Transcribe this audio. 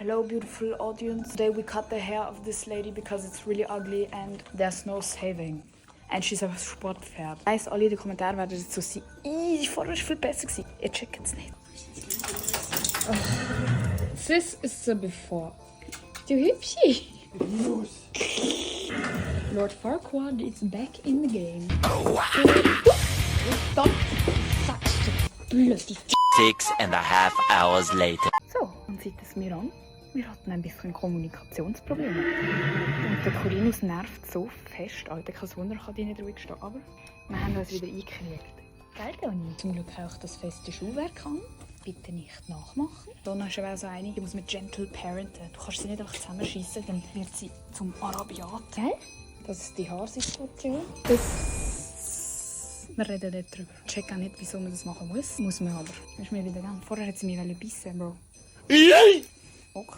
Hello beautiful audience. Today we cut the hair of this lady because it's really ugly and there's no saving. And she's a Sportpferd. Ich weiss, alle in den Kommentaren werden jetzt so sein. Vorher war es viel besser. Ihr checkt es nicht. Oh. This is the before. Du Hübschi. Lord Farquaad is back in the game. Oh, wow. Stop. Sagst du blöde 6.5 hours later. So, und seit es mir an. Wir hatten ein bisschen Kommunikationsprobleme. Und der Corinus nervt so fest. Alter, kein Wunder, kann die nicht ruhig stehen. Aber wir haben uns wieder eingekriegt. Geil, Doni. Zum Glück auch das feste Schuhwerk an. Bitte nicht nachmachen. Donna ist aber auch so eine, die muss mit gentle parenten. Du kannst sie nicht einfach zusammenschiessen, dann wird sie zum Arabiat. Gell? Das ist die Haarsituation. Wir reden nicht drüber. Ich check auch nicht, wieso man das machen muss. Muss man aber. Ist mir wieder gegangen. Vorher hat sie mich bissen, Bro.